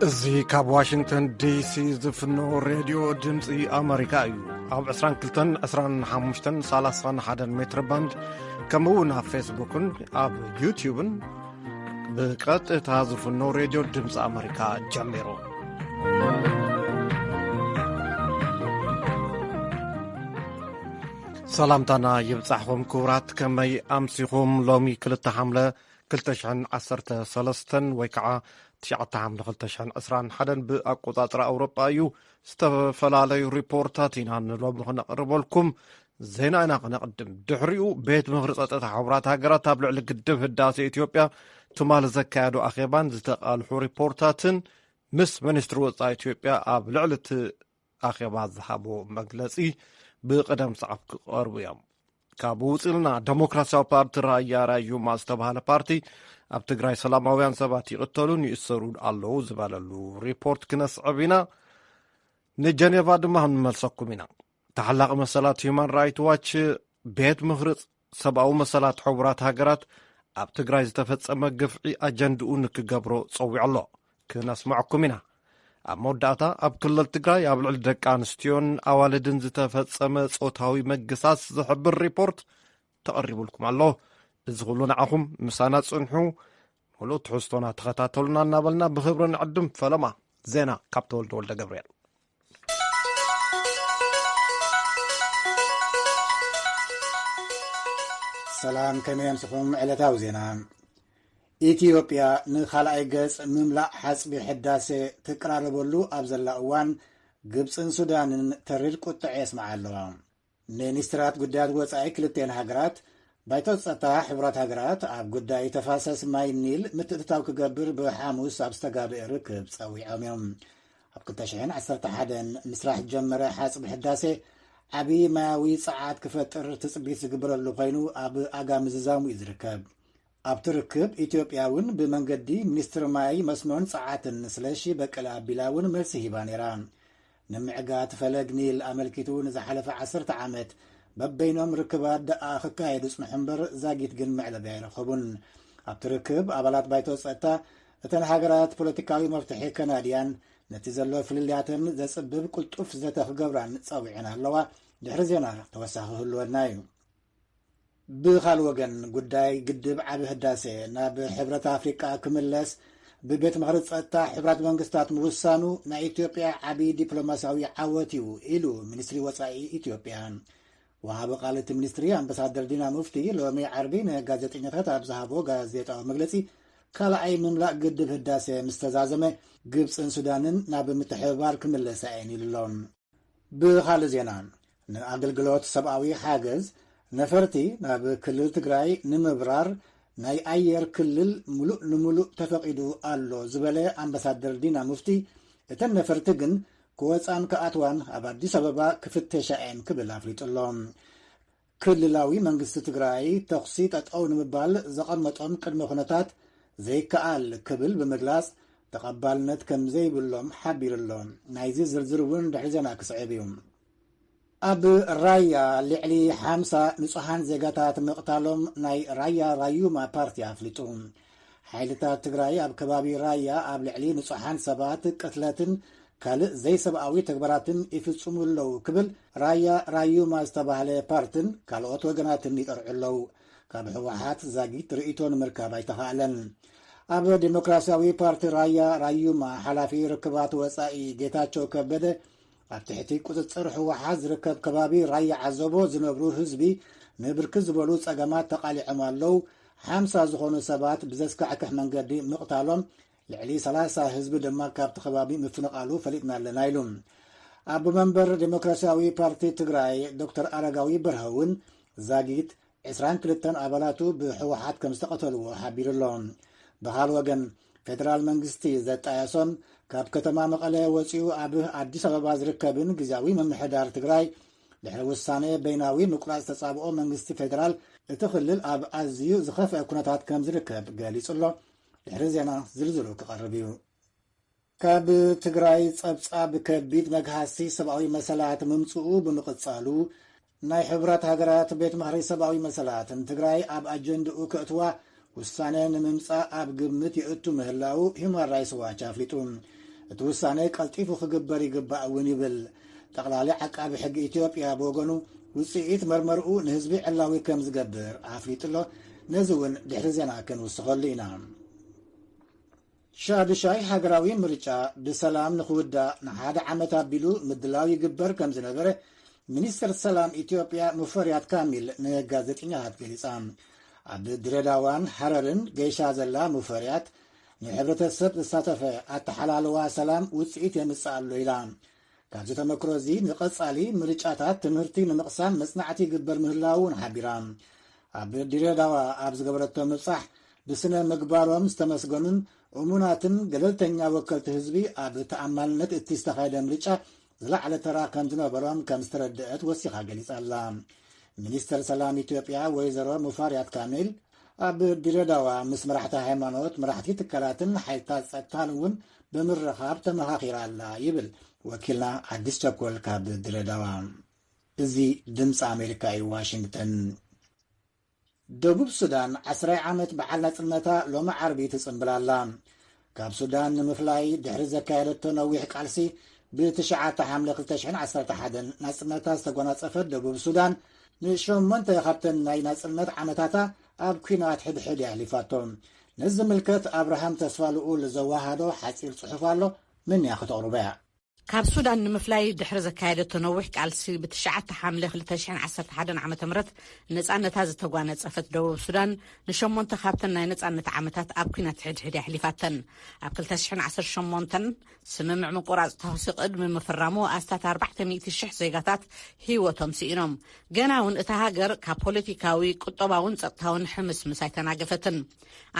እዚ ካብ ዋሽንግተን ዲሲ ዝፍኖ ሬድዮ ድምፂ ኣመሪካ እዩ። ኣብ ዕስራን ክልተን፣ ዕስራን ሓሙሽተን፣ ሰላሳን ሓደን ሜትር ባንድ፣ ከምኡ እውን ኣብ ፌስቡክን ኣብ ዩትዩብን ብቀጥታ ዝፍኖ ሬድዮ ድምፂ ኣመሪካ ጀሚሩ። ሰላምታና ይብጻሕኹም ክቡራት፣ ከመይ ኣምሲኹም? ሎሚ ክልተ ሓምለ ክልተ ሽሕን ዓሰርተ ሰለስተን ወይ ከዓ ትሽዓተ ሓምለ ክልተ ሽሕን ዕስራን ሓደን ብኣቆጻጽራ ኣውሮጳ እዩ። ዝተፈላለዩ ሪፖርታት ኢና ንሎሚ ክነቕርበልኩም። ዜና ኢና ክነቕድም። ድሕሪኡ ቤት ምኽሪ ጸጥታ ሕቡራት ሃገራት ኣብ ልዕሊ ግድብ ህዳሴ ኢትዮጵያ ትማሊ ዘካየዶ ኣኼባን ዝተቓልሑ ሪፖርታትን ምስ ሚኒስትሪ ወጻኢ ኢትዮጵያ ኣብ ልዕሊ እቲ ኣኼባ ዝሃቦ መግለጺ ብቕደም ሰዓብ ክቐርቡ እዮም። ካብኡ ውጽልና ደሞክራሲያዊ ፓርቲ ራያ ራዩማ ዝተባህለ ፓርቲ ኣብ ትግራይ ሰላማውያን ሰባት ይቕተሉን ይእሰሩን ኣለዉ ዝበለሉ ሪፖርት ክነስዕብ ኢና። ንጀኔቫ ድማ ክንመልሰኩም ኢና። ተሓላቒ መሰላት ሁማን ራይት ዋች ቤት ምኽሪ ሰብኣዊ መሰላት ሕቡራት ሃገራት ኣብ ትግራይ ዝተፈጸመ ግፍዒ ኣጀንድኡ ንክገብሮ ጸዊዑ ኣሎ። ክነስምዐኩም ኢና። ኣብ መወዳእታ ኣብ ክልል ትግራይ ኣብ ልዕሊ ደቂ ኣንስትዮን ኣዋልድን ዝተፈጸመ ጾታዊ ምግሳስ ዝሕብር ሪፖርት ተቐሪቡልኩም ኣሎ። እዚ ኩሉ ንዓኹም ምሳና ጽንሑ። ሙሉእ ትሕዝቶና ተኸታተሉና እናበልና ብኽብሪ ንዕድም። ፈለማ ዜና ካብ ተወልደ ወልደ ገብርኤል። ሰላም፣ ከመይ ኣምስኹም? ዕለታዊ ዜና። ኢትዮጵያ ንኻልኣይ ገጽ ምምላእ ሓጽቢ ሕዳሴ ትቀራረበሉ ኣብ ዘላ እዋን፣ ግብጽን ሱዳንን ተሪር ቁጥዐ የስምዓ ኣለዋ። ሚኒስትራት ጉዳያት ወጻኢ ክልቴን ሃገራት፣ ባይቶ ጸጥታ ሕቡራት ሃገራት ኣብ ጉዳይ ተፋሰስ ማይ ኒል ምትእትታው ክገብር ብሓሙስ ኣብ ዝተጋብአ ርክብ ጸዊዖም እዮም። ኣብ ክልተ ሽሕን ዓሰርተ ሓደን ምስራሕ ዝጀመረ ሓጽቢ ሕዳሴ ዓቢ ማያዊ ጸዓት ክፈጥር ትጽቢት ዝግበረሉ ኮይኑ፣ ኣብ ኣጋ ምዝዛሙ እዩ ዝርከብ። ኣብቲ ርክብ ኢትዮጵያ እውን ብመንገዲ ሚኒስትሪ ማይ መስኖን ጸዓትን ስለሺ በቀለ ኣቢላ እውን መልሲ ሂባ ነይራ። ንምዕጋት ፈለግ ኒል ኣመልኪቱ ንዝሓለፈ ዓሰርተ ዓመት በበይኖም ርክባት ደኣ ክካየዱ ጽንሑ እምበር ዛጊት ግን መዕለቢ ኣይረኸቡን። ኣብቲ ርክብ ኣባላት ባይቶ ጸጥታ እተን ሃገራት ፖለቲካዊ መፍትሒ ከናድያን ነቲ ዘሎ ፍልልያተን ዘጽብብ ቅልጡፍ ዘተ ክገብራን ጸዊዐን ኣለዋ። ድሕሪ ዜና ተወሳኺ ክህልወና እዩ። ብኻል ወገን ጉዳይ ግድብ ዓቢ ህዳሴ ናብ ሕብረት ኣፍሪቃ ክምለስ ብቤት ምኽሪ ጸጥታ ሕብራት መንግስታት ምውሳኑ ናይ ኢትዮጵያ ዓቢ ዲፕሎማሲያዊ ዓወት እዩ ኢሉ ሚኒስትሪ ወጻኢ ኢትዮጵያ። ወሃቢ ቃል እቲ ሚኒስትሪ ኣምባሳደር ዲና ሙፍቲ ሎሚ ዓርቢ ንጋዜጠኛታት ኣብ ዝሃቦ ጋዜጣዊ መግለጺ፣ ካልኣይ ምምላእ ግድብ ህዳሴ ምስ ተዛዘመ ግብጽን ሱዳንን ናብ ምትሕብባር ክምለሳ እየን ኢሉ ኣሎ። ብኻልእ ዜና፣ ንኣገልግሎት ሰብኣዊ ሓገዝ ነፈርቲ ናብ ክልል ትግራይ ንምብራር ናይ ኣየር ክልል ሙሉእ ንሙሉእ ተፈቒዱ ኣሎ ዝበለ ኣምባሳደር ዲና ሙፍቲ፣ እተን ነፈርቲ ግን ክወፃን ክኣትዋን ኣብ ኣዲስ ኣበባ ክፍተሻ እየን ክብል ኣፍሊጡ ኣሎ። ክልላዊ መንግስቲ ትግራይ ተኹሲ ጠጠው ንምባል ዘቐመጦም ቅድመ ኩነታት ዘይከኣል ክብል ብምግላጽ፣ ተቐባልነት ከም ዘይብሎም ሓቢሩ ኣሎ። ናይዚ ዝርዝር እውን ድሕሪ ዜና ክስዕብ እዩ። ኣብ ራያ ልዕሊ ሓምሳ ንጹሃን ዜጋታት ምቕታሎም ናይ ራያ ራዩማ ፓርቲ ኣፍሊጡ። ሓይልታት ትግራይ ኣብ ከባቢ ራያ ኣብ ልዕሊ ንጹሃን ሰባት ቅትለትን ካልእ ዘይሰብኣዊ ተግባራትን ይፍጽሙ ኣለዉ ክብል ራያ ራዩማ ዝተባህለ ፓርትን ካልኦት ወገናትን ይጠርዑ ኣለዉ። ካብ ህወሓት ዛጊት ርእይቶ ንምርካብ ኣይተኻእለን። ኣብ ዴሞክራሲያዊ ፓርቲ ራያ ራዩማ ሓላፊ ርክባት ወጻኢ ጌታቸው ከበደ፣ ኣብ ትሕቲ ቁጽጽር ህወሓት ዝርከብ ከባቢ ራያ ዓዘቦ ዝነብሩ ህዝቢ ንብርክት ዝበሉ ጸገማት ተቓሊዖም ኣለዉ። ሓምሳ ዝኾኑ ሰባት ብዘስካሕክሕ መንገዲ ምቕታሎም፣ ልዕሊ ሰላሳ ህዝቢ ድማ ካብቲ ከባቢ ምፍንቓሉ ፈሊጥና ኣለና ኢሉ። ኣቦ መንበር ዴሞክራሲያዊ ፓርቲ ትግራይ ዶክተር ኣረጋዊ በርሀ እውን ዛጊት ዕስራን ክልተን ኣባላቱ ብህወሓት ከም ዝተቐተልዎ ሓቢሩ ኣሎ። ብኻል ወገን፣ ፌደራል መንግስቲ ዘጣየሶን ካብ ከተማ መቐለ ወፂኡ ኣብ ኣዲስ ኣበባ ዝርከብን ግዝያዊ ምምሕዳር ትግራይ ድሕሪ ውሳነ በይናዊ ምቁራፅ ተፃብኦ መንግስቲ ፌደራል፣ እቲ ክልል ኣብ ኣዝዩ ዝኸፍአ ኩነታት ከም ዝርከብ ገሊጹ ኣሎ። ድሕሪ ዜና ዝርዝሩ ክቐርብ እዩ። ካብ ትግራይ ጸብጻብ ከቢድ መግሃሲ ሰብኣዊ መሰላት ምምጽኡ ብምቕጻሉ፣ ናይ ሕቡራት ሃገራት ቤት ምኽሪ ሰብኣዊ መሰላት ንትግራይ ኣብ ኣጀንድኡ ከእትዋ ውሳነ ንምምጻእ ኣብ ግምት የእቱ ምህላው ሂውማን ራይትስ ዋች ኣፍሊጡ። እቲ ውሳነ ቀልጢፉ ክግበር ይግባእ እውን ይብል። ጠቕላሊ ዓቃቢ ሕጊ ኢትዮጵያ ብወገኑ፣ ውፅኢት መርመርኡ ንህዝቢ ዕላዊ ከም ዝገብር ኣፍሊጡ ኣሎ። ነዚ እውን ድሕሪ ዜና ክንውስኸሉ ኢና። ሻዱሻይ ሃገራዊ ምርጫ ብሰላም ንኽውዳእ ንሓደ ዓመት ኣቢሉ ምድላው ይግበር ከም ዝነበረ ሚኒስትር ሰላም ኢትዮጵያ ሙፈሪያት ካሚል ንጋዜጠኛታት ገሊጻ። ኣብ ድሬዳዋን ሐረርን ገይሻ ዘላ ሙፈሪያት፣ ንሕብረተሰብ ዘሳተፈ ኣተሓላልዋ ሰላም ውፅኢት የምጽእ ኣሎ ኢላ። ካብዚ ተመክሮ እዚ ንቐጻሊ ምርጫታት ትምህርቲ ንምቕሳም መጽናዕቲ ይግበር ምህላው እውን ሓቢራ። ኣብ ድሬዳዋ ኣብ ዝገበረቶ ምብጻሕ፣ ብስነ ምግባሮም ዝተመስገኑን እሙናትን ገለልተኛ ወከልቲ ህዝቢ ኣብ ተኣማንነት እቲ ዝተኻየደ ምርጫ ዝለዓለ ተራ ከም ዝነበሮም ከም ዝተረድአት ወሲኻ ገሊጻ ኣላ። ሚኒስተር ሰላም ኢትዮጵያ ወይዘሮ ሙፋሪያት ካሚል ኣብ ድሬዳዋ ምስ መራሕቲ ሃይማኖት፣ መራሕቲ ትካላትን ሓይልታት ጸጥታን እውን ብምርኻብ ተመኻኺራ ኣላ ይብል ወኪልና ኣዲስ ቸኮል ካብ ድሬዳዋ። እዚ ድምፂ ኣሜሪካ እዩ፣ ዋሽንግተን። ደቡብ ሱዳን ዓስራይ ዓመት በዓል ናጽነታ ሎሚ ዓርቢ ትጽንብል ኣላ። ካብ ሱዳን ንምፍላይ ድሕሪ ዘካየደቶ ነዊሕ ቃልሲ፣ ብ9 ሓምለ ክልተ ሽሕን ዓሰርተ ሓደን ናጽነታ ዝተጎናጸፈት ደቡብ ሱዳን፣ ንሸሞንተ ካብተን ናይ ናጽነት ዓመታታ ኣብ ኲናት ሕድሕድ የሕሊፋቶ። ነዚ ዝምልከት ኣብርሃም ተስፋ ልኡል ዘወሃዶ ሓጺር ጽሑፍ ኣሎ፣ ምንያ ከተቕርቦ እያ። ካብ ሱዳን ንምፍላይ ድሕሪ ዘካየደቶ ነዊሕ ቃልሲ፣ ብ9 ሓምለ ክልተ ሽሕን ዓሰርተ ሓደን ዓመተ ምህረት ነጻነታ ዝተጓነጸፈት ደቡብ ሱዳን፣ ንሸሞንተ ካብተን ናይ ነጻነት ዓመታት ኣብ ኲናት ሕድሕድ የሕሊፋተን። ኣብ ክልተ ሽሕን ዓሰርተ ሸሞንተን ስምምዕ ምቁራጽ ተኹሲ ቅድሚ ምፍራሙ፣ ኣስታት ኣርባዕተ ሚእቲ ሽሕ ዜጋታት ህይወቶም ስኢኖም። ገና እውን እታ ሃገር ካብ ፖለቲካዊ፣ ቁጠባውን ጸጥታውን ሕምስምስ ኣይተናገፈትን።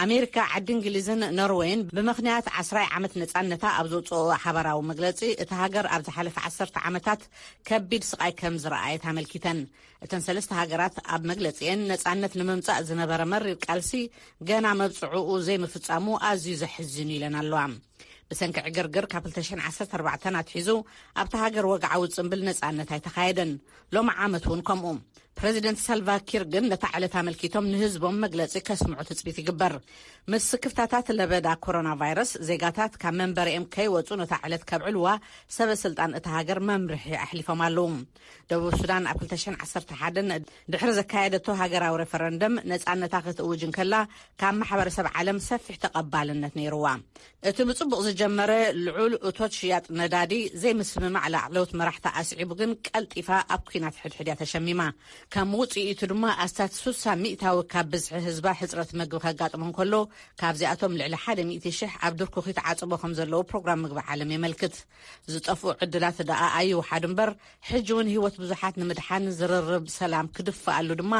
ኣሜሪካ፣ ዓዲ እንግሊዝን ኖርወይን ብምኽንያት ዓስራይ ዓመት ነጻነታ ኣብ ዘውፅኦ ሓባራዊ መግለጺ፣ እታ ሃገር ኣብ ዝሓለፈ ዓሰርተ ዓመታት ከቢድ ስቓይ ከም ዝረኣየት ኣመልኪተን። እተን ሰለስተ ሃገራት ኣብ መግለጺአን፣ ነጻነት ንምምጻእ ዝነበረ መሪር ቃልሲ ገና መብጽዕኡ ዘይምፍጻሙ ኣዝዩ ዘሕዝን እዩ ኢለን ኣለዋ። ብሰንኪ ዕግርግር ካብ ክልተ ሽሕን ዓሰርተ ኣርባዕተን ኣትሒዙ ኣብታ ሃገር ወግዓዊ ጽምብል ነጻነት ኣይተኻየደን። ሎሚ ዓመት እውን ከምኡ። ፕረዚደንት ሳልቫ ኪር ግን ነታ ዕለት ኣመልኪቶም ንህዝቦም መግለጺ ከስምዑ ትጽቢት ይግበር። ምስ ስክፍታታት ለበዳ ኮሮና ቫይረስ፣ ዜጋታት ካብ መንበሪኦም ከይወጹ ነታ ዕለት ከብዕልዋ ሰበ ስልጣን እታ ሃገር መምርሒ ኣሕሊፎም ኣለዉ። ደቡብ ሱዳን ኣብ ክልተ ሽሕን ዓሰርተ ሓደን ድሕሪ ዘካየደቶ ሃገራዊ ሬፈረንደም ነጻነታ ክትእውጅ እንከላ፣ ካብ ማሕበረሰብ ዓለም ሰፊሕ ተቐባልነት ነይርዋ። እቲ ብጽቡቕ ዝጀመረ ልዑል እቶት ሽያጥ ነዳዲ ዘይምስምማዕ ላዕለዎት መራሕቲ ኣስዒቡ ግን ቀልጢፋ ኣብ ኲናት ሕድሕድ እያ ተሸሚማ። ከም ውጽኢቱ ድማ ኣስታት ስሳ ሚእታዊ ካብ ብዝሒ ህዝባ ሕጽረት መግቢ ከጋጥሞ እንከሎ፣ ካብዚኣቶም ልዕሊ ሓደ ሚእቲ ሽሕ ኣብ ድርኩኺት ዓጽቦ ከም ዘለዉ ፕሮግራም ምግቢ ዓለም የመልክት። ዝጠፍኡ ዕድላት ደኣ ኣይውሓድ እምበር፣ ሕጂ እውን ህይወት ብዙሓት ንምድሓን ዝርርብ ሰላም ክድፍኣሉ ድማ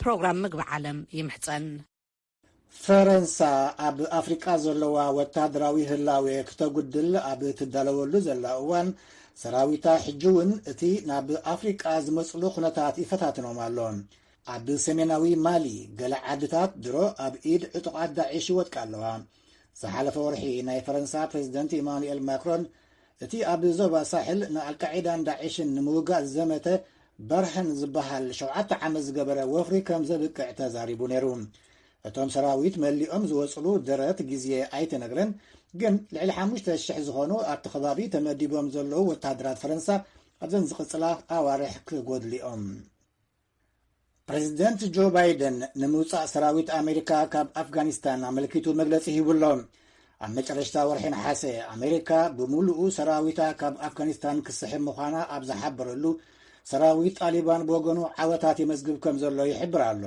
ፕሮግራም ምግቢ ዓለም ይምሕጸን። ፈረንሳ ኣብ ኣፍሪቃ ዘለዋ ወታደራዊ ህላዌ ክተጉድል ኣብ ትዳለወሉ ዘላ እዋን፣ ሰራዊታ ሕጂ እውን እቲ ናብ ኣፍሪቃ ዝመጽሉ ኩነታት ይፈታትኖም ኣሎ። ኣብ ሰሜናዊ ማሊ፣ ገለ ዓድታት ድሮ ኣብ ኢድ ዕጡቓት ዳዒሽ ይወድቃ ኣለዋ። ዝሓለፈ ወርሒ፣ ናይ ፈረንሳ ፕሬዚደንት ኢማኑኤል ማክሮን፣ እቲ ኣብ ዞባ ሳሕል ንኣልቃዒዳን ዳዒሽን ንምውጋእ ዝዘመተ በርሀን ዝበሃል ሸውዓተ ዓመት ዝገበረ ወፍሪ ከም ዘብቅዕ ተዛሪቡ ነይሩ። እቶም ሰራዊት መሊኦም ዝወጽሉ ደረት ግዜ ኣይተነግረን፣ ግን ልዕሊ ሓሙሽተ ሽሕ ዝኾኑ ኣብቲ ከባቢ ተመዲቦም ዘለዉ ወታደራት ፈረንሳ ኣብዘን ዝቕጽላ ኣዋርሕ ክጎድሉ እዮም። ፕሬዚደንት ጆ ባይደን ንምውጻእ ሰራዊት ኣሜሪካ ካብ ኣፍጋኒስታን ኣመልኪቱ መግለጺ ሂቡ ኣሎ። ኣብ መጨረሽታ ወርሒ ነሓሰ፣ ኣሜሪካ ብምሉኡ ሰራዊታ ካብ ኣፍጋኒስታን ክስሕብ ምዃና ኣብ ዝሓበረሉ፣ ሰራዊት ጣሊባን ብወገኑ ዓወታት የመዝግብ ከም ዘሎ ይሕብር ኣሎ።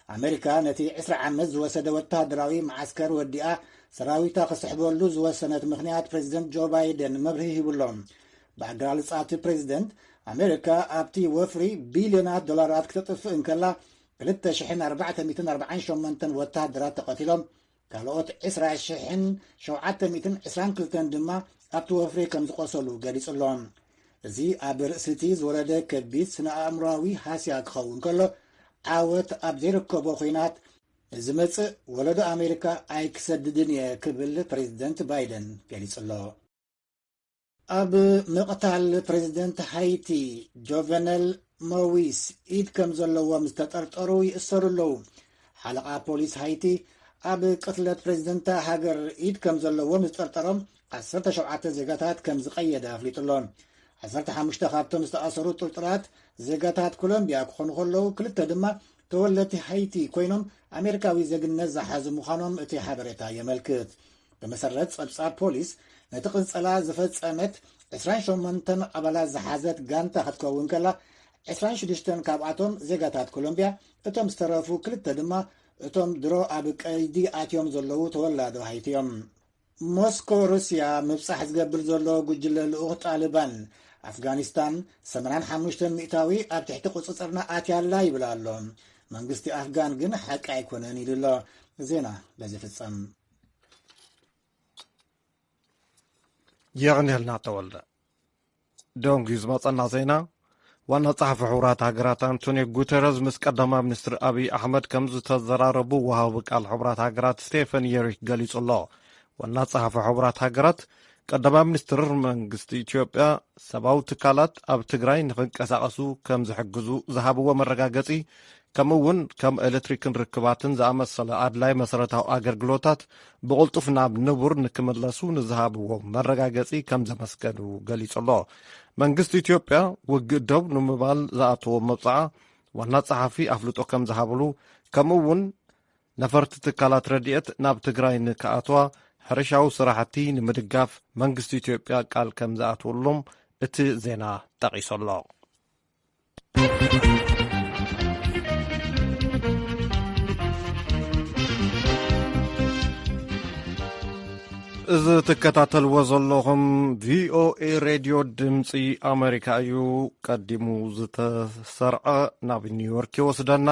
ኣሜሪካ ነቲ ዕስራ ዓመት ዝወሰደ ወታደራዊ መዓስከር ወዲኣ፣ ሰራዊታ ክስሕበሉ ዝወሰነት ምኽንያት ፕሬዚደንት ጆ ባይደን መብርሂ ሂቡ ኣሎ። ብኣገላልጻ እቲ ፕሬዚደንት፣ ኣሜሪካ ኣብቲ ወፍሪ ቢልዮናት ዶላራት ክተጥፍእ እንከላ፣ ክልተ ሽሕን ኣርባዕተ ሚእትን ኣርባዓን ሸሞንተን ወታሃደራት ተቐቲሎም፣ ካልኦት ዕስራ ሽሕን ሸውዓተ ሚእትን ዕስራን ክልተን ድማ ኣብቲ ወፍሪ ከም ዝቖሰሉ ገሊጹ ኣሎ። እዚ ኣብ ርእሲ እቲ ዝወረደ ከቢድ ስነ ኣእምሮኣዊ ሃስያ ክኸውን ከሎ፣ ዓወት ኣብ ዘይርከቦ ኲናት ዝመጽእ ወለዶ ኣሜሪካ ኣይክሰድድን እየ ክብል ፕሬዚደንት ባይደን ገሊጹ ኣሎ። ኣብ ምቕታል ፕሬዚደንት ሃይቲ ጆቨነል ሞዊስ ኢድ ከም ዘለዎም ዝተጠርጠሩ ይእሰሩ ኣለዉ። ሓለቓ ፖሊስ ሃይቲ ኣብ ቅትለት ፕሬዚደንት ሃገር ኢድ ከም ዘለዎም ዝጠርጠሮም ዓሰርተ ሸውዓተ ዜጋታት ከም ዝቐየደ ኣፍሊጡ ኣሎ። ዓሰርተ ሓሙሽተ ካብቶም ዝተኣሰሩ ጥርጡራት ዜጋታት ኮሎምቢያ ክኾኑ ከለዉ፣ ክልተ ድማ ተወለድቲ ሃይቲ ኮይኖም ኣሜሪካዊ ዜግነት ዝሓዙ ምዃኖም እቲ ሓበሬታ የመልክት። ብመሰረት ጸብጻብ ፖሊስ፣ ነቲ ቅንጸላ ዝፈጸመት ዕስራን ሸሞንተን ኣባላት ዝሓዘት ጋንታ ክትከውን ከላ፣ ዕስራን ሽዱሽተን ካብኣቶም ዜጋታት ኮሎምቢያ፣ እቶም ዝተረፉ ክልተ ድማ እቶም ድሮ ኣብ ቀይዲ ኣትዮም ዘለዉ ተወላዶ ሃይቲ እዮም። ሞስኮ፣ ሩስያ ምብጻሕ ዝገብር ዘሎ ጉጅለ ልኡኽ ጣሊባን፣ ኣፍጋኒስታን ሰማንያን ሓሙሽተን ሚእታዊ ኣብ ትሕቲ ቁጽጽርና ኣትያ ኣላ ይብል ኣሎ። መንግስቲ ኣፍጋን ግን ሓቂ ኣይኮነን ኢሉ ኣሎ። ዜና በዚ ፍጸም። የቐንየልና ተወልደ። ደንጉዩ ዝመጸና ዜና፣ ዋና ጸሓፊ ሕቡራት ሃገራት ኣንቶኒዮ ጉተረዝ ምስ ቀዳማይ ሚኒስትር ኣብይ ኣሕመድ ከም ዝተዘራረቡ ወሃቢ ቃል ሕቡራት ሃገራት ስቴፈን የሪክ ገሊጹ ኣሎ። ዋና ጸሓፊ ሕቡራት ሃገራት፣ ቀዳማይ ሚኒስትር መንግስቲ ኢትዮጵያ ሰብኣዊ ትካላት ኣብ ትግራይ ንኽንቀሳቐሱ ከም ዝሕግዙ ዝሃብዎ መረጋገጺ፣ ከምኡ እውን ከም ኤሌክትሪክን ርክባትን ዝኣመሰለ ኣድላይ መሰረታዊ ኣገልግሎታት ብቕልጡፍ ናብ ንቡር ንክምለሱ ንዝሃብዎ መረጋገጺ ከም ዘመስገኑ ገሊጹ ኣሎ። መንግስቲ ኢትዮጵያ ውግእ ደው ንምባል ዝኣተዎ መብጽዓ ዋና ጸሓፊ ኣፍልጦ ከም ዝሃብሉ፣ ከምኡ እውን ነፈርቲ ትካላት ረድኤት ናብ ትግራይ ንክኣትዋ ሕርሻዊ ስራሕቲ ንምድጋፍ መንግስቲ ኢትዮጵያ ቃል ከም ዝኣትወሎም እቲ ዜና ጠቒሱ ኣሎ። እዚ ትከታተልዎ ዘለኹም ቪኦኤ ሬድዮ ድምፂ ኣሜሪካ እዩ። ቀዲሙ ዝተሰርዐ ናብ ኒውዮርክ ይወስደና።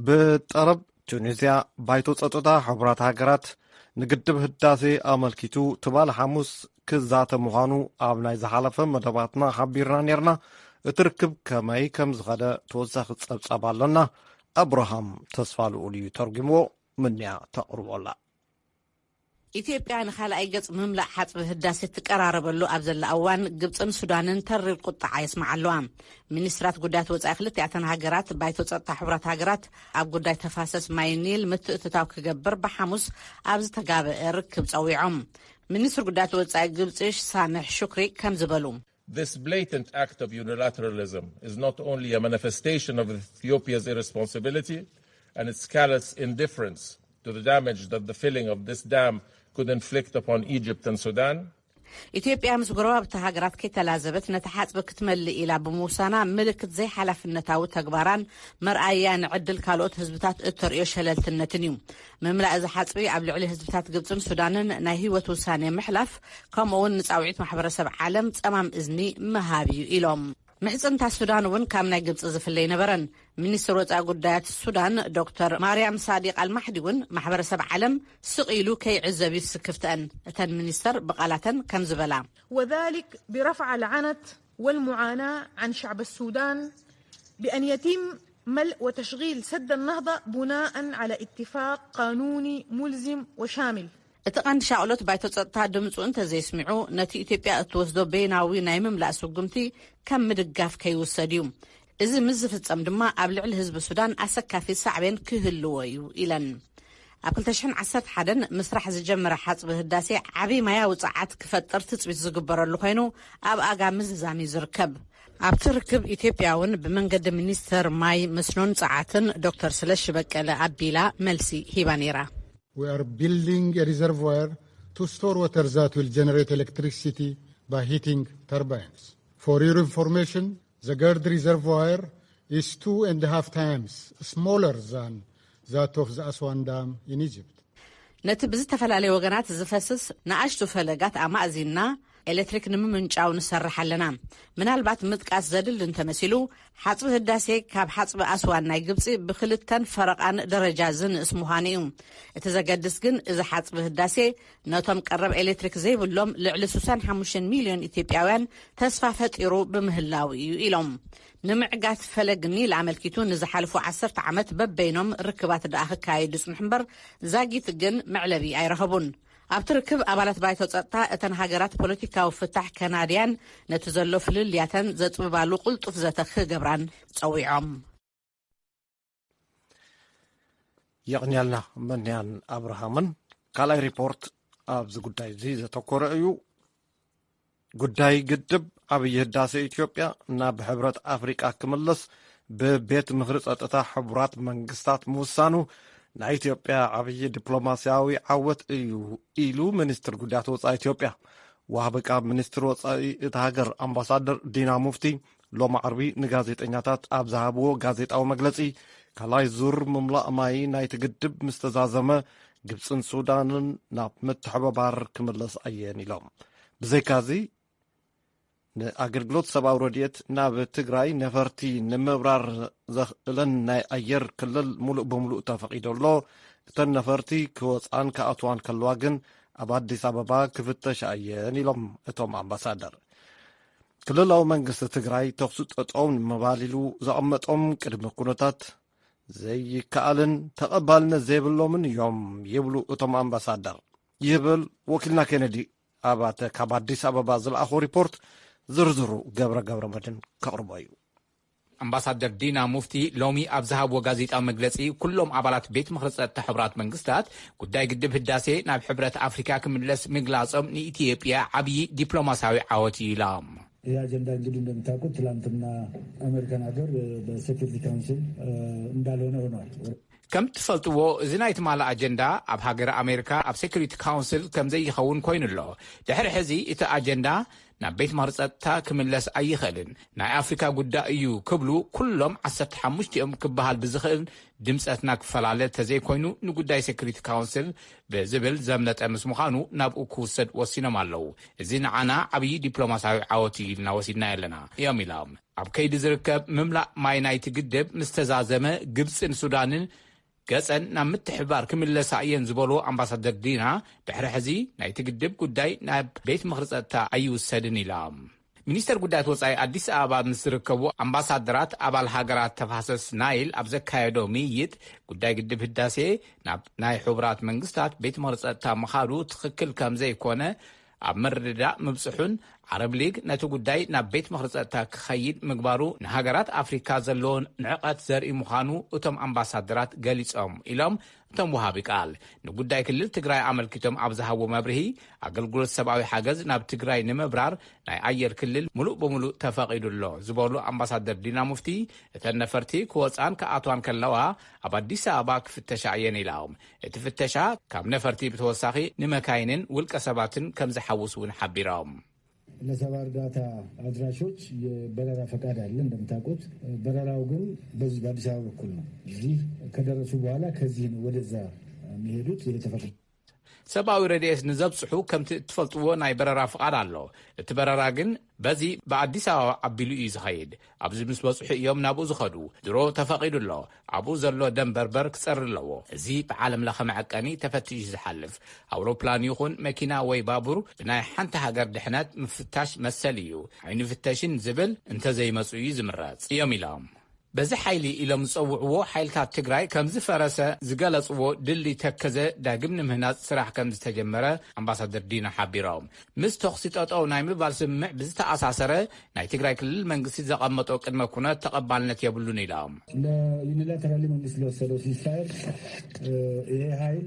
ብጠረብ ቱኒዝያ፣ ባይቶ ጸጥታ ሕቡራት ሃገራት ንግድብ ህዳሴ ኣመልኪቱ ትማሊ ሓሙስ ክዛተ ምዃኑ ኣብ ናይ ዝሓለፈ መደባትና ሓቢርና ኔርና። እቲ ርክብ ከመይ ከም ዝኸደ ተወሳኺ ጸብጻብ ኣለና። ኣብርሃም ተስፋ ልኡል እዩ ተርጉምዎ። ምንያ ተቕርቦ ኣላ። ኢትዮጵያ ንኻልኣይ ገጽ ምምላእ ሓጽቢ ህዳሴ ትቀራረበሉ ኣብ ዘላ እዋን፣ ግብጽን ሱዳንን ተሪር ቁጥዓ የስምዓ ኣለዋ። ሚኒስትራት ጉዳያት ወጻኢ ክልቲኣተን ሃገራት፣ ባይቶ ጸጥታ ሕቡራት ሃገራት ኣብ ጉዳይ ተፋሰስ ማይ ኒል ምትእትታው ክገብር ብሓሙስ ኣብ ዝተጋበአ ርክብ ጸዊዖም። ሚኒስትር ጉዳያት ወጻኢ ግብጺ ሳምሕ ሹክሪ ከምዚ በሉ። This blatant act of unilateralism is not only a manifestation of Ethiopia's irresponsibility and its callous indifference to the damage that the filling of this dam could inflict upon Egypt and Sudan. ኢትዮጵያ ምስ ጎረባብቲ ሃገራት ከይተላዘበት ነቲ ሓጽቢ ክትመልእ ኢላ ብምውሳና ምልክት ዘይሓላፍነታዊ ተግባራን መርኣያ ንዕድል ካልኦት ህዝብታት እተርእዮ ሸለልትነትን እዩ። ምምላእ እዚ ሓጽቢ ኣብ ልዕሊ ህዝብታት ግብጽን ሱዳንን ናይ ህይወት ውሳኔ ምሕላፍ፣ ከምኡ እውን ንጻውዒት ማሕበረሰብ ዓለም ጸማም እዝኒ ምሃብ እዩ ኢሎም። ምሕጽንታ ሱዳን እውን ካብ ናይ ግብጺ ዝፍለ ኣይነበረን። ሚኒስትር ወጻኢ ጉዳያት ሱዳን ዶክተር ማርያም ሳዲቅ ኣልማሕዲ እውን ማሕበረሰብ ዓለም ስቕ ኢሉ ከይዕዘብ እዩ ስክፍተአን። እተን ሚኒስተር ብቓላተን ከም ዝበላ። وذلك برفع العنت والمعاناة عن شعب السودان بأن يتم ملء وتشغيل سد النهضة بناء على اتفاق قانوني ملزم وشامل. እቲ ቀንዲ ሻቕሎት ባይቶ ጸጥታ ድምፁ እንተዘይስሚዑ ነቲ ኢትዮጵያ እትወስዶ በይናዊ ናይ ምምላእ ስጉምቲ ከም ምድጋፍ ከይውሰድ እዩ። እዚ ምስ ዝፍጸም ድማ ኣብ ልዕሊ ህዝቢ ሱዳን ኣሰካፊ ሳዕቤን ክህልዎ እዩ ኢለን። ኣብ ክልተ ሽሕን ዓሰርተ ሓደን ምስራሕ ዝጀመረ ሓጽቢ ህዳሴ ዓቢ ማያዊ ጸዓት ክፈጥር ትጽቢት ዝግበረሉ ኮይኑ ኣብ ኣጋ ምዝዛም እዩ ዝርከብ። ኣብቲ ርክብ ኢትዮጵያ እውን ብመንገዲ ሚኒስተር ማይ መስኖን ጸዓትን ዶክተር ስለሺ በቀለ ኣቢላ መልሲ ሂባ ነይራ። We are building a reservoir to store water that will generate electricity by heating turbines. For your information, the Gerd reservoir is two and a half times smaller than that of the Aswan Dam in Egypt. ነቲ ብዝተፈላለየ ወገናት ዝፈስስ ንኣሽቱ ፈለጋት ኣማእዚንና ኤሌክትሪክ ንምምንጫው ንሰርሕ ኣለና። ምናልባት ምጥቃስ ዘድሊ እንተመሲሉ፣ ሓጽቢ ህዳሴ ካብ ሓጽቢ ኣስዋን ናይ ግብጺ ብክልተን ፈረቓን ደረጃ ዝንእስ ምዃኑ እዩ። እቲ ዘገድስ ግን እዚ ሓጽቢ ህዳሴ ነቶም ቀረብ ኤሌክትሪክ ዘይብሎም ልዕሊ ስሳን ሓሙሽተን ሚልዮን ኢትዮጵያውያን ተስፋ ፈጢሩ ብምህላው እዩ ኢሎም። ንምዕጋት ፈለግ ኒል ኣመልኪቱ ንዝሓለፉ ዓሰርተ ዓመት በበይኖም ርክባት ደኣ ክካየዱ ይጽንሑ እምበር ዛጊት ግን መዕለቢ ኣይረኸቡን። ኣብቲ ርክብ ኣባላት ባይቶ ጸጥታ እተን ሃገራት ፖለቲካዊ ፍታሕ ከናድያን ነቲ ዘሎ ፍልልያተን ዘጽብባሉ ቅልጡፍ ዘተ ክገብራን ጸዊዖም። የቕንያልና መንያን ኣብርሃምን። ካልኣይ ሪፖርት ኣብዚ ጉዳይ እዚ ዘተኮረ እዩ። ጉዳይ ግድብ ዓብዪ ህዳሴ ኢትዮጵያ ናብ ሕብረት ኣፍሪቃ ክምለስ ብቤት ምኽሪ ጸጥታ ሕቡራት መንግስታት ምውሳኑ ናይ ኢትዮጵያ ዓብዪ ዲፕሎማስያዊ ዓወት እዩ ኢሉ ሚኒስትር ጉዳያት ወጻኢ ኢትዮጵያ። ዋህቢ ቃል ሚኒስትር ወጻኢ እታ ሃገር ኣምባሳደር ዲና ሙፍቲ ሎሚ ዓርቢ ንጋዜጠኛታት ኣብ ዝሃብዎ ጋዜጣዊ መግለጺ፣ ካልኣይ ዙር ምምላእ ማይ ናይቲ ግድብ ምስ ተዛዘመ፣ ግብጽን ሱዳንን ናብ ምትሕብባር ክምለስ ኣየን ኢሎም። ብዘይካዚ፣ ንኣገልግሎት ሰብኣዊ ረድኤት ናብ ትግራይ ነፈርቲ ንምብራር ዘኽእለን ናይ ኣየር ክልል ሙሉእ ብምሉእ ተፈቒዱ ኣሎ። እተን ነፈርቲ ክወፅኣን ክኣትዋን ከለዋ ግን ኣብ ኣዲስ ኣበባ ክፍተሻ እየን ኢሎም እቶም ኣምባሳደር። ክልላዊ መንግስቲ ትግራይ ተኹሲ ጠጠው ንምባል ኢሉ ዘቐመጦም ቅድመ ኩነታት ዘይከኣልን ተቐባልነት ዘይብሎምን እዮም ይብሉ እቶም ኣምባሳደር ይብል ወኪልና ኬነዲ ኣባተ ካብ ኣዲስ ኣበባ ዝለኣኾ ሪፖርት። ዝርዝሩ ገብረ ገብረ መድን ከቕርቦ እዩ። ኣምባሳደር ዲና ሙፍቲ ሎሚ ኣብ ዝሃብዎ ጋዜጣዊ መግለጺ፣ ኩሎም ኣባላት ቤት ምኽሪ ጸጥታ ሕቡራት መንግስታት ጉዳይ ግድብ ህዳሴ ናብ ሕብረት ኣፍሪካ ክምለስ ምግላጾም ንኢትዮጵያ ዓብዪ ዲፕሎማሲያዊ ዓወት እዩ ኢሎም። ይህ አጀንዳ እንግዲህ እንደምታውቁት ትላንትና አሜሪካን ሀገር በሴኩሪቲ ካውንስል እንዳልሆነ ሆኗል። ከም ትፈልጥዎ፣ እዚ ናይ ትማሊ ኣጀንዳ ኣብ ሃገር ኣሜሪካ ኣብ ሴኩሪቲ ካውንስል ከም ዘይኸውን ኮይኑ ኣሎ። ድሕሪ ሕዚ እቲ ኣጀንዳ ናብ ቤት ምኽሪ ጸጥታ ክምለስ ኣይኽእልን። ናይ ኣፍሪካ ጉዳይ እዩ ክብሉ ኩሎም ዓሰርተ ሓሙሽቲኦም ክበሃል ብዝኽእል ድምጸትና ክፈላለ ተዘይኮይኑ ንጉዳይ ሴኩሪቲ ካውንስል ብዝብል ዘምለጠ ምስ ምዃኑ ናብኡ ክውሰድ ወሲኖም ኣለዉ። እዚ ንዓና ዓብዪ ዲፕሎማሲያዊ ዓወት እዩ ኢልና ወሲድና ኣለና እዮም ኢሎም። ኣብ ከይዲ ዝርከብ ምምላእ ማይ ናይቲ ግድብ ምስ ተዛዘመ፣ ግብጽን ሱዳንን ገጸን ናብ ምትሕብባር ክምለሳ እየን ዝበሉ ኣምባሳደር ዲና፣ ድሕሪ ሕዚ ናይቲ ግድብ ጉዳይ ናብ ቤት ምኽሪ ጸጥታ ኣይውሰድን ኢሎም። ሚኒስተር ጉዳያት ወጻኢ ኣዲስ ኣበባ ምስ ዝርከቡ ኣምባሳደራት ኣባል ሃገራት ተፋሰስ ናይል ኣብ ዘካየዶ ምይይጥ፣ ጉዳይ ግድብ ህዳሴ ናብ ናይ ሕቡራት መንግስታት ቤት ምኽሪ ጸጥታ ምኻዱ ትኽክል ከም ዘይኮነ ኣብ ምርድዳእ ምብጽሑን ዓረብ ሊግ ነቲ ጉዳይ ናብ ቤት ምኽሪ ጸጥታ ክኸይድ ምግባሩ ንሃገራት ኣፍሪካ ዘለዎ ንዕቐት ዘርኢ ምዃኑ እቶም ኣምባሳደራት ገሊጾም ኢሎም እቶም ወሃቢ ቃል። ንጉዳይ ክልል ትግራይ ኣመልኪቶም ኣብ ዝሃብዎ መብርሂ፣ ኣገልግሎት ሰብኣዊ ሓገዝ ናብ ትግራይ ንምብራር ናይ ኣየር ክልል ሙሉእ ብሙሉእ ተፈቒዱ ኣሎ ዝበሉ ኣምባሳደር ዲና ሙፍቲ፣ እተን ነፈርቲ ክወፃን ክኣትዋን ከለዋ ኣብ ኣዲስ ኣበባ ክፍተሻ እየን ኢሎም። እቲ ፍተሻ ካብ ነፈርቲ ብተወሳኺ ንመካይንን ውልቀ ሰባትን ከም ዝሓውስ እውን ሓቢሮም። ለሰብአዊ እርዳታ አድራሾች የበረራ ፈቃድ አለ እንደምታውቁት። በረራው ግን በዚህ በአዲስ አበባ በኩል ነው። እዚህ ከደረሱ በኋላ ከዚህ ነው ወደዛ የሚሄዱት። የተፈቀደ ሰብኣዊ ረድኤት ንዘብጽሑ ከምቲ እትፈልጥዎ ናይ በረራ ፍቓድ ኣሎ። እቲ በረራ ግን በዚ ብኣዲስ ኣበባ ኣቢሉ እዩ ዝኸይድ። ኣብዚ ምስ በጽሑ እዮም ናብኡ ዝኸዱ። ድሮ ተፈቒዱ ኣሎ። ኣብኡ ዘሎ ደም በርበር ክጸሪ ኣለዎ። እዚ ብዓለም ለኸ መዐቀኒ ተፈቲሹ ዝሓልፍ። ኣውሮፕላን ይኹን መኪና ወይ ባቡር ብናይ ሓንቲ ሃገር ድሕነት ምፍታሽ መሰል እዩ። ኣይንፍተሽን ዝብል እንተዘይመጹ እዩ ዝምረጽ እዮም ኢሎም። በዚ ሓይሊ ኢሎም ዝጸውዕዎ ሓይልታት ትግራይ ከም ዝፈረሰ ዝገለጽዎ ድልድይ ተከዘ ዳግም ንምህናጽ ስራሕ ከም ዝተጀመረ ኣምባሳደር ዲና ሓቢሮም። ምስ ተኹሲ ጠጠው ናይ ምባል ስምምዕ ብዝተኣሳሰረ ናይ ትግራይ ክልል መንግስቲ ዘቐመጦ ቅድመ ኩነት ተቐባልነት የብሉን ኢሎም። ለዩኒላተራሊ መንግስት ለወሰደው ሲስፋየር ይሄ ኃይል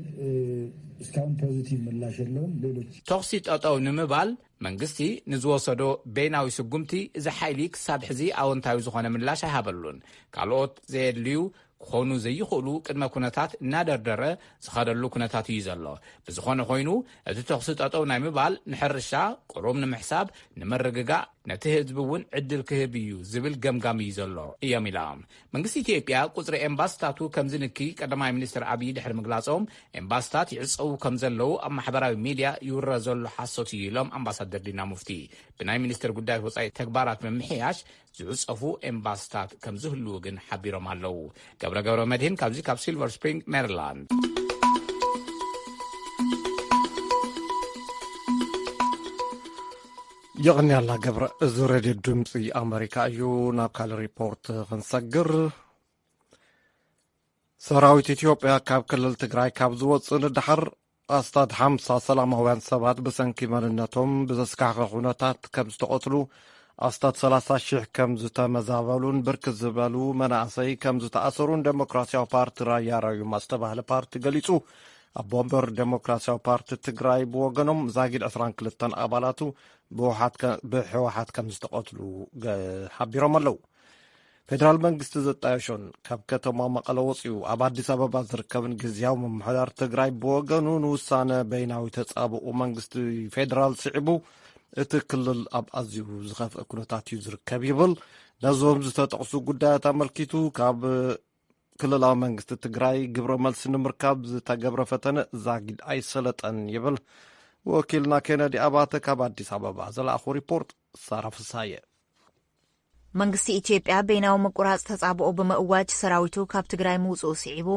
እስካሁን ፖዚቲቭ ምላሽ የለውም። ሌሎች ተኹሲ ጠጠው ንምባል መንግስቲ ንዝወሰዶ በይናዊ ስጉምቲ እዚ ሓይሊ ክሳብ ሕዚ ኣወንታዊ ዝኾነ ምላሽ ኣይሃበሉን። ካልኦት ዘየድልዩ ክኾኑ ዘይኽእሉ ቅድመ ኩነታት እናደርደረ ዝኸደሉ ኩነታት እዩ ዘሎ። ብዝኾነ ኮይኑ፣ እቲ ተኹሲ ጠጠው ናይ ምባል ንሕርሻ ቁሩብ ንምሕሳብ፣ ንምርግጋእ፣ ነቲ ህዝቢ እውን ዕድል ክህብ እዩ ዝብል ገምጋም እዩ ዘሎ እዮም ኢሎም። መንግስቲ ኢትዮጵያ ቁጽሪ ኤምባስታቱ ከም ዝንኪ ቀዳማይ ሚኒስትር ኣብይ ድሕሪ ምግላጾም፣ ኤምባስታት ይዕጸዉ ከም ዘለዉ ኣብ ማሕበራዊ ሚድያ ይውረ ዘሎ ሓሶት እዩ ኢሎም ኣምባሳደር ዲና ሙፍቲ። ብናይ ሚኒስትር ጉዳያት ወጻኢ ተግባራት ምምሕያሽ ዝዕጸፉ ኤምባስታት ከም ዝህልዉ ግን ሓቢሮም ኣለዉ። ገብረ ገብረ መድህን ካብዚ ካብ ሲልቨር ስፕሪንግ ሜሪላንድ። የቕንያልና ገብረ። እዚ ሬድዮ ድምፂ ኣመሪካ እዩ። ናብ ካልእ ሪፖርት ክንሰግር፣ ሰራዊት ኢትዮጵያ ካብ ክልል ትግራይ ካብ ዝወፅእ ንደሓር ኣስታት ሓምሳ ሰላማውያን ሰባት ብሰንኪ መንነቶም ብዘስካሕከ ኩነታት ከም ዝተቐትሉ ኣስታት ሰላሳ ሽሕ ከም ዝተመዛበሉን ብርክት ዝበሉ መናእሰይ ከም ዝተኣሰሩን ዴሞክራሲያዊ ፓርቲ ራያ ራዩማ ዝተባህለ ፓርቲ ገሊጹ። ኣቦ ወንበር ዴሞክራሲያዊ ፓርቲ ትግራይ ብወገኖም ዛጊድ ዕስራን ክልተን ኣባላቱ ብህወሓት ከ-፣ ብህወሓት ከም ዝተቐትሉ ገ-፣ ሓቢሮም ኣለዉ። ፌደራል መንግስቲ ዘጣየሾን ካብ ከተማ መቐለ ወፂኡ ኣብ ኣዲስ ኣበባ ዝርከብን ግዝያዊ ምምሕዳር ትግራይ ብወገኑ ንውሳነ በይናዊ ተፃብኦ መንግስቲ ፌደራል ስዒቡ እቲ ክልል ኣብ ኣዝዩ ዝኸፍአ ኩነታት እዩ ዝርከብ ይብል። ነዞም ዝተጠቕሱ ጉዳያት ኣመልኪቱ ካብ ክልላዊ መንግስቲ ትግራይ ግብረ መልሲ ንምርካብ ዝተገብረ ፈተነ ዛጊድ ኣይሰለጠን ይብል። ወኪልና ኬነዲ ኣባተ ካብ ኣዲስ ኣበባ ዝለኣኾ ሪፖርት። ሳራ ፍሳየ። መንግስቲ ኢትዮጵያ በይናዊ ምቁራጽ ተጻብኦ ብምእዋጅ ሰራዊቱ ካብ ትግራይ ምውጽኡ ስዒቡ፣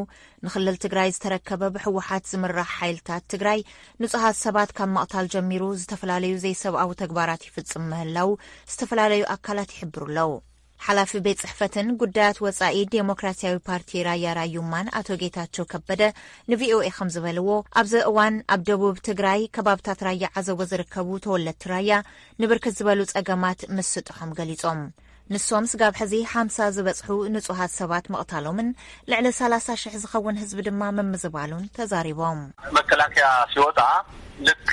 ንክልል ትግራይ ዝተረከበ ብህወሓት ዝምራሕ ሓይልታት ትግራይ ንጹሃት ሰባት ካብ ምቕታል ጀሚሩ ዝተፈላለዩ ዘይሰብኣዊ ተግባራት ይፍጽም ምህላው ዝተፈላለዩ ኣካላት ይሕብሩ ኣለዉ። ሓላፊ ቤት ጽሕፈትን ጉዳያት ወጻኢ ዴሞክራሲያዊ ፓርቲ ራያ ራዩማን ኣቶ ጌታቸው ከበደ ንቪኦኤ ከም ዝበልዎ፣ ኣብዚ እዋን ኣብ ደቡብ ትግራይ ከባብታት ራያ ዓዘቦ ዝርከቡ ተወለድቲ ራያ ንብርክት ዝበሉ ጸገማት ምስጥሖም ገሊጾም። ንሶም ስጋብ ሕዚ ሓምሳ ዝበጽሑ ንጹሃት ሰባት ምቕታሎምን ልዕሊ ሰላሳ ሽሕ ዝኸውን ህዝቢ ድማ ምምዝባሉን ተዛሪቦም። መከላከያ ሲወጣ ልክ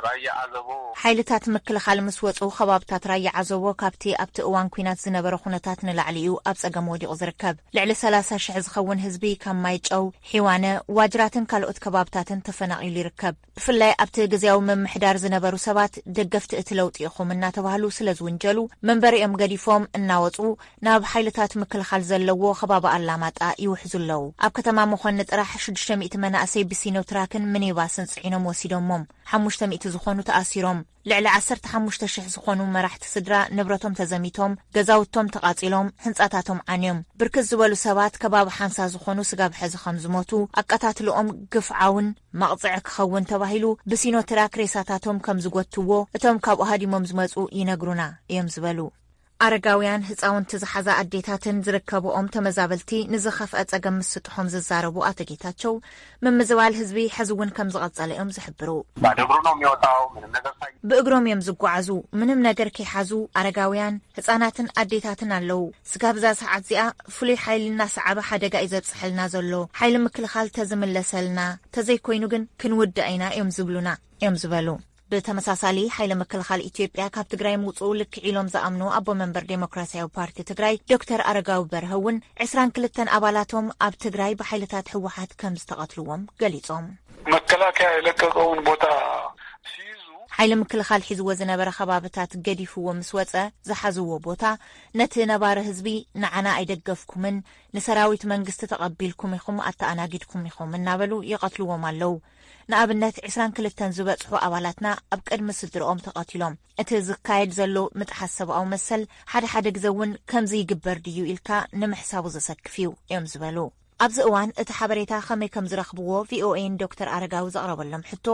ራያ ዓዘቦ ሓይልታት ምክልኻል ምስ ወጹ ከባብታት ራያ ዓዘቦ ካብቲ ኣብቲ እዋን ኲናት ዝነበረ ኩነታት ንላዕሊ እዩ ኣብ ጸገም ወዲቑ ዝርከብ። ልዕሊ ሰላሳ ሽሕ ዝኸውን ህዝቢ ካብ ማይጨው፣ ሒዋነ፣ ዋጅራትን ካልኦት ከባብታትን ተፈናቒሉ ይርከብ። ብፍላይ ኣብቲ ግዝያዊ ምምሕዳር ዝነበሩ ሰባት ደገፍቲ እቲ ለውጢ ኢኹም እናተባህሉ ስለ ዝውንጀሉ፣ መንበሪኦም ገዲፎም እናወጹ ናብ ሓይልታት ምክልኻል ዘለዎ ከባቢ ኣላማጣ ይውሕዙ ኣለዉ። ኣብ ከተማ መኾኒ ጥራሕ ሽዱሽተ ሚእቲ መናእሰይ ብሲኖ ትራክን ሚኒባስን ጽዒኖም ወሲዶሞም። ሓሙሽተ ሚእቲ ዝኾኑ ተኣሲሮም። ልዕሊ ዓሰርተ ሓሙሽተ ሽሕ ዝኾኑ መራሕቲ ስድራ ንብረቶም ተዘሚቶም፣ ገዛውቶም ተቓጺሎም፣ ህንጻታቶም ዓንዮም። ብርክት ዝበሉ ሰባት ከባቢ ሓምሳ ዝኾኑ ስጋብ ሕዚ ከም ዝሞቱ፣ ኣቀታትልኦም ግፍዓውን መቕጽዒ ክኸውን ተባሂሉ ብሲኖ ትራክ ሬሳታቶም ከም ዝጎትዎ እቶም ካብኡ ሃዲሞም ዝመጹ ይነግሩና እዮም ዝበሉ። ኣረጋውያን፣ ህጻውንቲ ዝሓዛ ኣዴታትን ዝርከብኦም ተመዛበልቲ ንዝኸፍአ ጸገም ምስጥሖም ዝዛረቡ ኣቶ ጌታቸው፣ ምምዝባል ህዝቢ ሕዚ እውን ከም ዝቐጸለ እዮም ዝሕብሩ። ባዶ እግሩ ነው የሚወጣው። ምንም ነገር ሳይ ብእግሮም እዮም ዝጓዓዙ። ምንም ነገር ከይሓዙ፣ ኣረጋውያን፣ ህጻናትን ኣዴታትን ኣለዉ። ስጋብ እዛ ሰዓት እዚኣ ፍሉይ ሓይሊ እናሰዓበ ሓደጋ እዩ ዘብጽሐልና ዘሎ። ሓይሊ ምክልኻል ተዝምለሰልና፣ ተዘይኮይኑ ግን ክንውዳእ ኢና እዮም ዝብሉና እዮም ዝበሉ። ብተመሳሳሊ፣ ሓይሊ ምክልኻል ኢትዮጵያ ካብ ትግራይ ምውፅኡ ልክዕ ኢሎም ዝኣምኑ ኣቦ መንበር ዴሞክራሲያዊ ፓርቲ ትግራይ ዶክተር ኣረጋዊ በርሀ እውን ዕስራን ክልተን ኣባላቶም ኣብ ትግራይ ብሓይልታት ህወሓት ከም ዝተቐትልዎም ገሊጾም። መከላከያ የለቀቀውን ቦታ ሲይዙ ሓይሊ ምክልኻል ሒዝዎ ዝነበረ ከባብታት ገዲፍዎ ምስ ወፀ ዝሓዝዎ ቦታ ነቲ ነባሪ ህዝቢ ንዓና ኣይደገፍኩምን፣ ንሰራዊት መንግስቲ ተቐቢልኩም ኢኹም፣ ኣተኣናጊድኩም ኢኹም እናበሉ ይቐትልዎም ኣለዉ። ንኣብነት ዕስራን ክልተን ዝበጽሑ ኣባላትና ኣብ ቅድሚ ስድርኦም ተቐቲሎም። እቲ ዝካየድ ዘሎ ምጥሓስ ሰብኣዊ መሰል ሓደ ሓደ ግዘ እውን ከምዚ ይግበር ድዩ ኢልካ ንምሕሳቡ ዘሰክፍ እዩ እዮም ዝበሉ። ኣብዚ እዋን እቲ ሓበሬታ ከመይ ከም ዝረኽብዎ ቪኦኤን ዶክተር ኣረጋዊ ዘቕረበሎም ሕቶ፣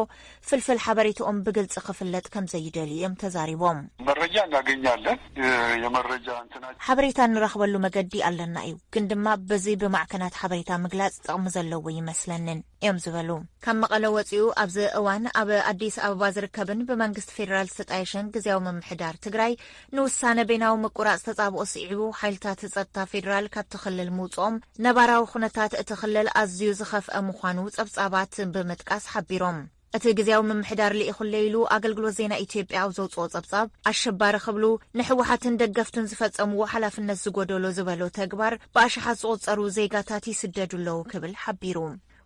ፍልፍል ሓበሬታኦም ብግልጺ ክፍለጥ ከም ዘይደልዩ እዮም ተዛሪቦም። መረጃ እናገኛለን። የ-፣ የመረጃ እንትናቸው ሓበሬታ እንረኽበሉ መገዲ ኣለና እዩ፣ ግን ድማ በዚ ብማዕከናት ሓበሬታ ምግላጽ ጥቕሚ ዘለዎ ይመስለንን እዮም ዝበሉ። ካብ መቐለ ወጺኡ ኣብዚ እዋን ኣብ ኣዲስ ኣበባ ዝርከብን ብመንግስቲ ፌዴራል ዝተጣየሸን ግዝያዊ ምምሕዳር ትግራይ ንውሳነ በይናዊ ምቁራጽ ተጻብኦ ስዒቡ፣ ሓይልታት ጸጥታ ፌዴራል ካብቲ ክልል ምውጽኦም ነባራዊ ኩነታት እቲ ክልል ኣዝዩ ዝኸፍአ ምዃኑ ጸብጻባት ብምጥቃስ ሓቢሮም። እቲ ግዝያዊ ምምሕዳር ልኢኹለይ ኢሉ ኣገልግሎት ዜና ኢትዮጵያ ኣብ ዘውጽኦ ጸብጻብ፣ ኣሸባሪ ክብሉ ንህወሓትን ደገፍቱን ዝፈጸምዎ ሓላፍነት ዝጎደሎ ዝበሎ ተግባር ብኣሽሓት ዝቑጸሩ ዜጋታት ይስደዱ ኣለዉ ክብል ሓቢሩ።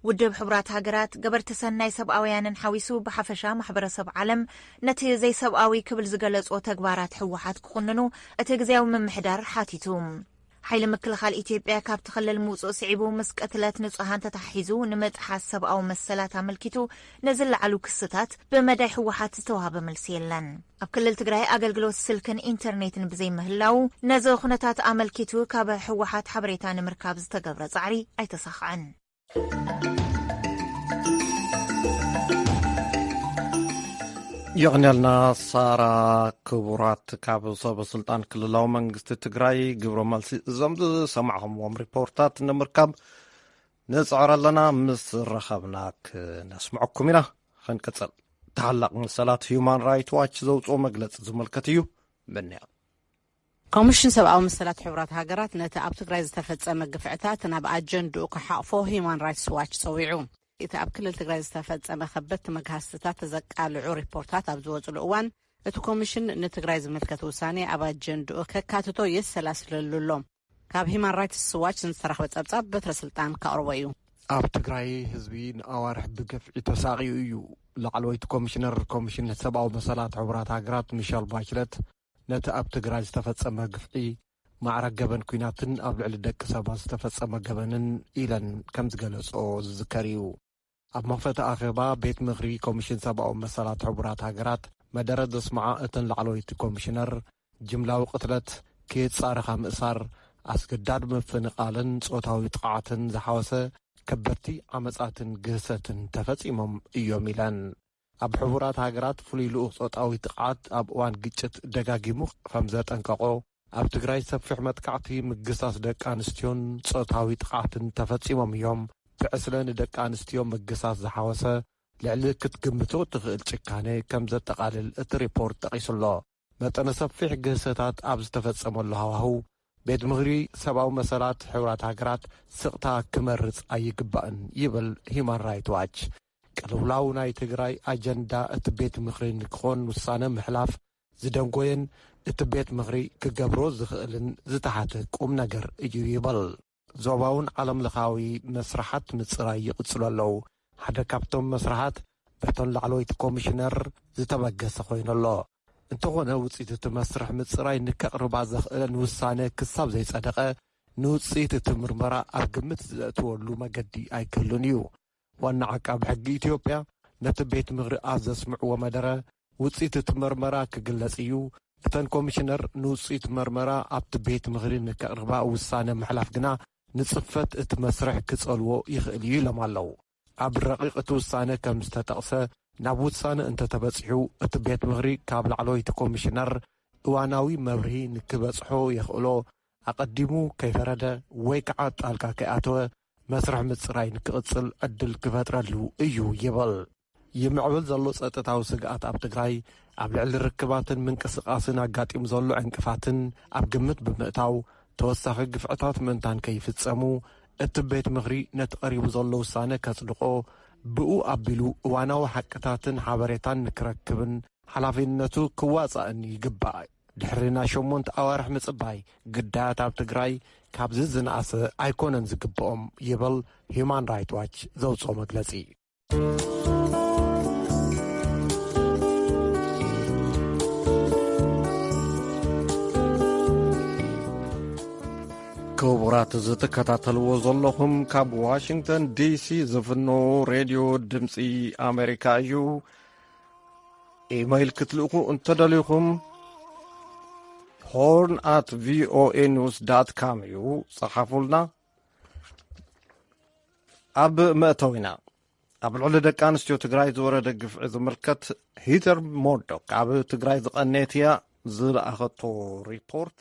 ውድብ ሕቡራት ሃገራት፣ ገበርቲ ሰናይ ሰብኣውያንን ሓዊሱ ብሓፈሻ ማሕበረሰብ ዓለም ነቲ ዘይሰብኣዊ ክብል ዝገለጾ ተግባራት ህወሓት ክኹንኑ እቲ ግዝያዊ ምምሕዳር ሓቲቱ። ሓይሊ ምክልኻል ኢትዮጵያ ካብቲ ክልል ምውፅኡ ስዒቡ ምስ ቅትለት ንፁሃን ተታሒዙ ንምጥሓስ ሰብኣዊ መሰላት ኣመልኪቱ ንዝለዓሉ ክስታት ብመዳይ ህወሓት ዝተዋህበ መልሲ የለን። ኣብ ክልል ትግራይ ኣገልግሎት ስልክን ኢንተርኔትን ብዘይምህላዉ ነዚ ኩነታት ኣመልኪቱ ካብ ህወሓት ሓበሬታ ንምርካብ ዝተገብረ ፃዕሪ ኣይተሳኽዐን። የቕንያልና ሳራ። ክቡራት፣ ካብ ሰበ ስልጣን ክልላዊ መንግስቲ ትግራይ ግብረ መልሲ እዞም ዝሰማዕኹምዎም ሪፖርታት ንምርካብ ንጽዕር ኣለና። ምስ ረኸብና ክነስምዐኩም ኢና። ክንቅጽል። ተሓላቕ መሰላት ሁማን ራይት ዋች ዘውፅኦ መግለጺ ዝምልከት እዩ። ምንያ ኮሚሽን ሰብኣዊ መሰላት ሕቡራት ሃገራት ነቲ ኣብ ትግራይ ዝተፈጸመ ግፍዕታት ናብ ኣጀንድኡ ክሓቕፎ ሂዩማን ራይትስ ዋች ጸዊዑ። እቲ ኣብ ክልል ትግራይ ዝተፈጸመ ከበድቲ መግሃስትታት ዘቃልዑ ሪፖርታት ኣብ ዝወጽሉ እዋን፣ እቲ ኮሚሽን ንትግራይ ዝምልከት ውሳኔ ኣብ ኣጀንድኡ ከካትቶ የሰላስለሉ ኣሎ። ካብ ሂዩማን ራይትስ ዋች ዝተረኽበ ጸብጻብ በትረ ስልጣን ከቕርቦ እዩ። ኣብ ትግራይ ህዝቢ ንኣዋርሕ ብግፍዒ ተሳቒዩ እዩ። ላዕለወይቲ ኮሚሽነር ኮሚሽን ሰብኣዊ መሰላት ሕቡራት ሃገራት ሚሸል ባችለት ነቲ ኣብ ትግራይ ዝተፈጸመ ግፍዒ ማዕረ ገበን ኲናትን ኣብ ልዕሊ ደቂ ሰባት ዝተፈጸመ ገበንን ኢለን ከም ዝገለጽኦ ዝዝከር እዩ። ኣብ መኽፈቲ ኣኼባ ቤት ምኽሪ ኮሚሽን ሰብኣዊ መሰላት ሕቡራት ሃገራት መደረ ዘስምዓ እተን ላዕለወይቲ ኮሚሽነር፣ ጅምላዊ ቅትለት፣ ከየጻረኻ ምእሳር፣ ኣስገዳድ ምፍንቓልን ጾታዊ ጥቕዓትን ዝሓወሰ ከበድቲ ዓመጻትን ግህሰትን ተፈጺሞም እዮም ኢለን። ኣብ ሕቡራት ሃገራት ፍሉይ ልኡኽ ጾታዊ ጥቕዓት ኣብ እዋን ግጭት ደጋጊሙ ከም ዘጠንቀቖ፣ ኣብ ትግራይ ሰፊሕ መጥቃዕቲ ምግሳስ ደቂ ኣንስትዮን ጾታዊ ጥቕዓትን ተፈጺሞም እዮም። ብዕስለ ንደቂ ኣንስትዮ ምግሳስ ዝሓወሰ ልዕሊ ክትግምቶ እትኽእል ጭካኔ ከም ዘጠቓልል እቲ ሪፖርት ጠቒሱ ኣሎ። መጠነ ሰፊሕ ግህሰታት ኣብ ዝተፈጸመሉ ሃዋህው፣ ቤት ምኽሪ ሰብኣዊ መሰላት ሕቡራት ሃገራት ስቕታ ክመርጽ ኣይግባእን ይብል ሂዩማን ራይት ዋች። ቅልውላው ናይ ትግራይ ኣጀንዳ እቲ ቤት ምኽሪ ንክኾን ውሳነ ምሕላፍ ዝደንጎየን እቲ ቤት ምኽሪ ክገብሮ ዝኽእልን ዝተሓተ ቁም ነገር እዩ ይብል። ዞባውን ዓለም ለኻዊ መስርሓት ምጽራይ ይቕጽሉ ኣለዉ። ሓደ ካብቶም መስርሓት በተን ላዕለወይቲ ኮሚሽነር ዝተበገሰ ኮይኑ ኣሎ። እንተኾነ ውጽኢት እቲ መስርሕ ምጽራይ ንከቕርባ ዘኽእለን ውሳነ ክሳብ ዘይጸደቐ፣ ንውጽኢት እቲ ምርመራ ኣብ ግምት ዘእትወሉ መገዲ ኣይክህሉን እዩ። ዋና ዓቃቢ ሕጊ ኢትዮጵያ ነቲ ቤት ምኽሪ ኣብ ዘስምዕዎ መደረ፣ ውጽኢት እቲ መርመራ ክግለጽ እዩ። እተን ኮሚሽነር ንውጽኢት መርመራ ኣብቲ ቤት ምኽሪ ንከቕርባ ውሳነ ምሕላፍ ግና ንጽፈት እቲ መስርሕ ክጸልዎ ይኽእል እዩ ኢሎም ኣለዉ። ኣብ ረቂቕ እቲ ውሳነ ከም ዝተጠቕሰ፣ ናብ ውሳነ እንተተበጺሑ፣ እቲ ቤት ምኽሪ ካብ ላዕለወይቲ ኮሚሽነር እዋናዊ መብርሂ ንክበጽሖ የኽእሎ፣ ኣቐዲሙ ከይፈረደ ወይ ከዓ ጣልቃ ከይኣተወ መስርሕ ምጽራይ ንክቕጽል ዕድል ክፈጥረሉ እዩ ይብል። ይምዕብል ዘሎ ጸጥታዊ ስግኣት ኣብ ትግራይ፣ ኣብ ልዕሊ ርክባትን ምንቅስቓስን ኣጋጢሙ ዘሎ ዕንቅፋትን ኣብ ግምት ብምእታው፣ ተወሳኺ ግፍዕታት ምእንታን ከይፍጸሙ፣ እቲ ቤት ምኽሪ ነቲ ቀሪቡ ዘሎ ውሳነ ከጽድቖ፣ ብኡ ኣቢሉ እዋናዊ ሓቅታትን ሓበሬታን ንክረክብን ሓላፊነቱ ክዋጻእን ይግባእ። ድሕሪ ናይ ሸሞንተ ኣዋርሕ ምጽባይ፣ ግዳያት ኣብ ትግራይ ካብዚ ዝነኣሰ ኣይኮነን ዝግብኦም ይብል ሂዩማን ራይት ዋች ዘውጽኦ መግለጺ። ክቡራት፣ ዝትከታተልዎ ዘለኹም ካብ ዋሽንግተን ዲሲ ዝፍኖ ሬድዮ ድምፂ ኣሜሪካ እዩ። ኢመይል ክትልእኹ እንተደሊኹም፣ ሆርን ኣት ቪኦኤ ኒውስ ዳት ካም እዩ፣ ጸሓፉልና። ኣብ መእተዊና፣ ኣብ ልዕሊ ደቂ ኣንስትዮ ትግራይ ዝወረደ ግፍዒ ዝምልከት፣ ሂተር ሞርዶክ ኣብ ትግራይ ዝቐነየት እያ ዝለኣኸቶ ሪፖርት።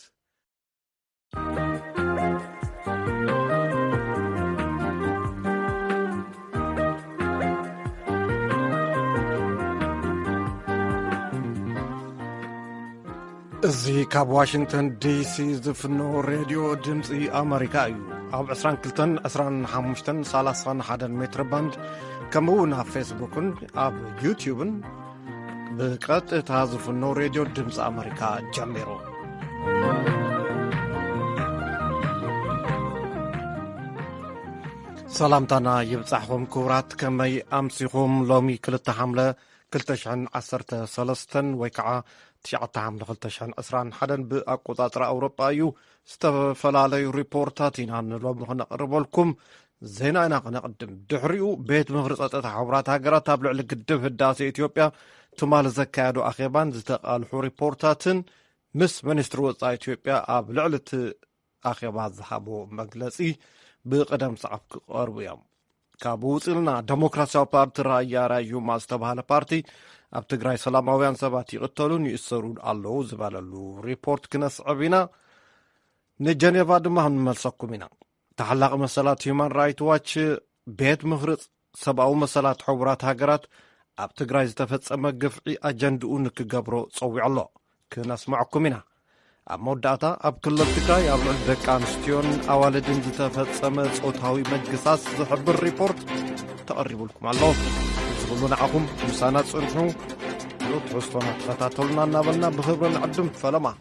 እዚ ካብ ዋሽንግተን ዲሲ ዝፍኖ ሬድዮ ድምፂ ኣመሪካ እዩ። ኣብ ዕስራን ክልተን፣ ዕስራን ሓሙሽተን፣ ሰላሳን ሓደን ሜትር ባንድ፣ ከምኡ እውን ኣብ ፌስቡክን ኣብ ዩትዩብን ብቀጥታ ዝፍኖ ሬድዮ ድምፂ ኣመሪካ ጀሚሩ። ሰላምታና ይብጻሕኹም ክቡራት፣ ከመይ ኣምሲኹም? ሎሚ ክልተ ሓምለ ክልተ ሽሕን ዓሰርተ ሰለስተን ወይ ከዓ ትሽዓተ ሓምለ ክልተ ሽሕን ዕስራን ሓደን ብኣቆጻጽራ ኣውሮጳ እዩ። ዝተፈላለዩ ሪፖርታት ኢና ንሎሚ ክነቕርበልኩም። ዜና ኢና ክነቕድም። ድሕሪኡ ቤት ምኽሪ ጸጥታ ሕቡራት ሃገራት ኣብ ልዕሊ ግድብ ህዳሴ ኢትዮጵያ ትማሊ ዘካየዶ ኣኼባን ዝተቓልሑ ሪፖርታትን ምስ ሚኒስትሪ ወጻኢ ኢትዮጵያ ኣብ ልዕሊ እቲ ኣኼባ ዝሃቦ መግለጺ ብቕደም ሰዓብ ክቐርቡ እዮም። ካብኡ ውጽልና፣ ደሞክራሲያዊ ፓርቲ ራያ ራዩማ ዝተባህለ ፓርቲ ኣብ ትግራይ ሰላማውያን ሰባት ይቕተሉን ይእሰሩን ኣለዉ ዝበለሉ ሪፖርት ክነስዕብ ኢና። ንጀኔቫ ድማ ክንመልሰኩም ኢና። ተሓላቒ መሰላት ሂዩማን ራይት ዋች፣ ቤት ምኽሪ ሰብኣዊ መሰላት ሕቡራት ሃገራት ኣብ ትግራይ ዝተፈጸመ ግፍዒ ኣጀንድኡ ንክገብሮ ጸዊዑ ኣሎ። ክነስምዐኩም ኢና። ኣብ መወዳእታ ኣብ ክልል ትግራይ ኣብ ልዕሊ ደቂ ኣንስትዮን ኣዋልድን ዝተፈጸመ ጾታዊ ምግሳስ ዝሕብር ሪፖርት ተቐሪቡልኩም ኣሎ። እዚ ኩሉ ንዓኹም ምሳና ጽንሑ። ካልኦት ትሕዝቶና ተኸታተሉና እናበልና ብኽብሪ ንዕድም። ፈለማ።